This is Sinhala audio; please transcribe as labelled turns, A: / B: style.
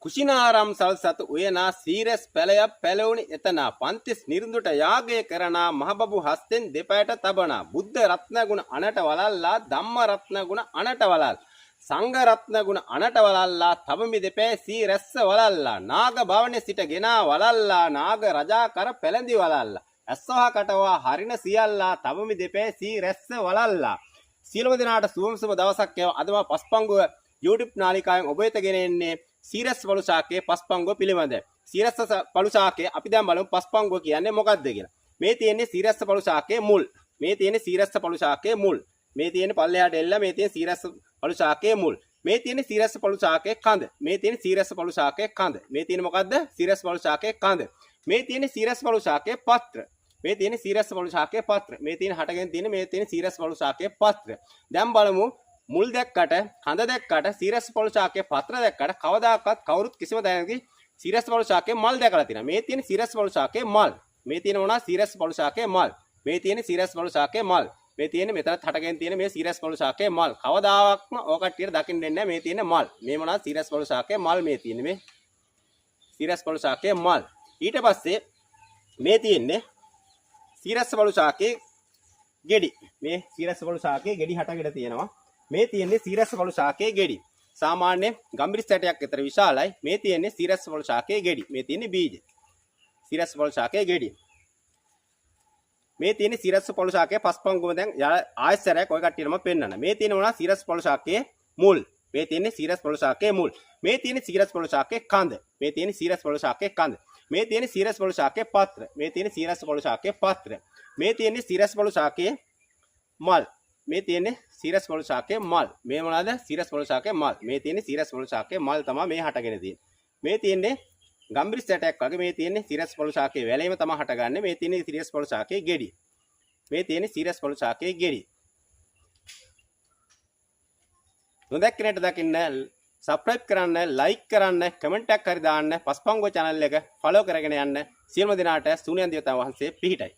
A: කුෂිනාරම් සල්සතු උයනා සීරස් පැලයක් පැලවුනි එතනා පන්තිස් නිරුඳුට යාගය කරනා මහබබු හස්තෙන් දෙපයට තබනා බුද්ධ රත්න ගුණ අනට වලල්ලා ධම්ම රත්න ගුණ අනට වලල් සංඝ රත්න ගුණ අනට වලල්ලා තබමි දෙපෑ සීරැස්ස වලල්ලා නාග භවනේ සිට ගෙනා වලල්ලා නාග රජා කර පැලඳි වලල්ලා ඇස්වහ කටවා හරින සියල්ලා තබමි දෙපෑ සීරැස්ස වලල්ලා. සියලුම දෙනාට සුවම සුබ දවසක් වේවා. අද මම පස්පංගුව YouTube නාලිකාවෙන් ඔබ වෙත ගෙන එන්නේ සීරස් පළු ශාකයේ පස්පංගුව පිළිබඳ. සීරස් පළු ශාකයේ අපි දැන් බලමු පස්පංගුව කියන්නේ මොකක්ද කියලා. මේ තියෙන්නේ සීරස් පළු ශාකයේ මුල්. මේ තියෙන්නේ සීරස් පළු ශාකයේ මුල්. මේ තියෙන්නේ පල්ලෙහාට එල්ල මේ තියෙන සීරස් පළු ශාකයේ මුල්. මේ තියෙන්නේ සීරස් පළු ශාකයේ කඳ. මේ තියෙන්නේ සීරස් පළු ශාකයේ කඳ. මේ තියෙන්නේ මොකද්ද? සීරස් පළු ශාකයේ කඳ. මේ තියෙන්නේ සීරස් පළු ශාකයේ පත්‍ර. මේ තියෙන්නේ සීරස් පළු ශාකයේ පත්‍ර. මේ තියෙන හටගෙන තියෙන මේ තියෙන සීරස් පළු ශාකයේ පත්‍ර. දැන් බලමු මුල් දැක්කට, කඳ දැක්කට, සීරස් පළු ශාකයේ පත්‍ර දැක්කට කවදාකවත් කවුරුත් කිසිම තැනකදී සීරස් පළු ශාකයේ මල් දැකලා තියෙනවා. මේ තියෙන සීරස් පළු ශාකයේ මල්. මේ තියෙන මොනවා? සීරස් පළු ශාකයේ මල්. මේ තියෙන සීරස් පළු ශාකයේ මල්. මේ තියෙන මෙතනත් හටගෙන තියෙන මේ සීරස් පළු ශාකයේ මල්. කවදාවත්ම ඔය කට්ටියට දකින්න දෙන්නේ නැහැ මේ තියෙන මල්. මේ මොනවා? සීරස් පළු ශාකයේ මල්. මේ තියෙන්නේ මේ සීරස් පළු ශාකයේ මල්. ඊට පස්සේ මේ තියෙන්නේ සීරස් පළු ශාකයේ ගෙඩි. මේ සීරස් පළු ශාකයේ ගෙඩි හටගෙන තියෙනවා. මේ තියෙන්නේ සීරස් පළු ශාකයේ ගෙඩි. සාමාන්‍ය ගම්බිරිස් ඇටයක් විතර විශාලයි. මේ තියෙන්නේ සීරස් පළු ශාකයේ ගෙඩි. මේ තියෙන්නේ බීජ. සීරස් පළු ශාකයේ ගෙඩි. මේ තියෙන්නේ සීරස් පළු ශාකයේ පස්පංගුම. දැන් ආයෙත් සැරයක් ඔය කට්ටියටම පෙන්නන්න. මේ තියෙන මොනවා? සීරස් පළු ශාකයේ මුල්. මේ තියෙන්නේ සීරස් පළු ශාකයේ මුල්. මේ තියෙන්නේ සීරස් පළු ශාකයේ කඳ. මේ තියෙන්නේ සීරස් පළු ශාකයේ කඳ. මේ තියෙන්නේ සීරස් පළු ශාකයේ පත්‍ර. මේ තියෙන්නේ සීරස් පළු ශාකයේ පත්‍ර. මේ තියෙන්නේ සීරස් පළු ශාකයේ මල්. මේ තියෙන්නේ සීරස් පළු ශාකයේ මල්. මේ මොනවාද? සීරස් පළු ශාකයේ මල්. මේ තියෙන්නේ සීරස් පළු ශාකයේ මල් තමයි මේ හටගෙන තියෙන්නේ. මේ තියෙන්නේ ගම්බිරිස් ඇටයක් වගේ. මේ තියෙන්නේ සීරස් පළු ශාකයේ වැලේම තමයි හටගන්නේ. මේ තියෙන්නේ සීරස් පළු ශාකයේ ගෙඩි. මේ තියෙන්නේ සීරස් පළු ශාකයේ ගෙඩි. නොදැක් කෙනෙක්ට දකින්න සබ්ස්ක්‍රයිබ් කරන්න, ලයික් කරන්න, කමෙන්ට් එකක් හරි දාන්න, පස්පංගුව channel එක ෆලෝ කරගෙන යන්න. සියලුම දෙනාට සූනියන් දේවතා වහන්සේ පිහිටයි.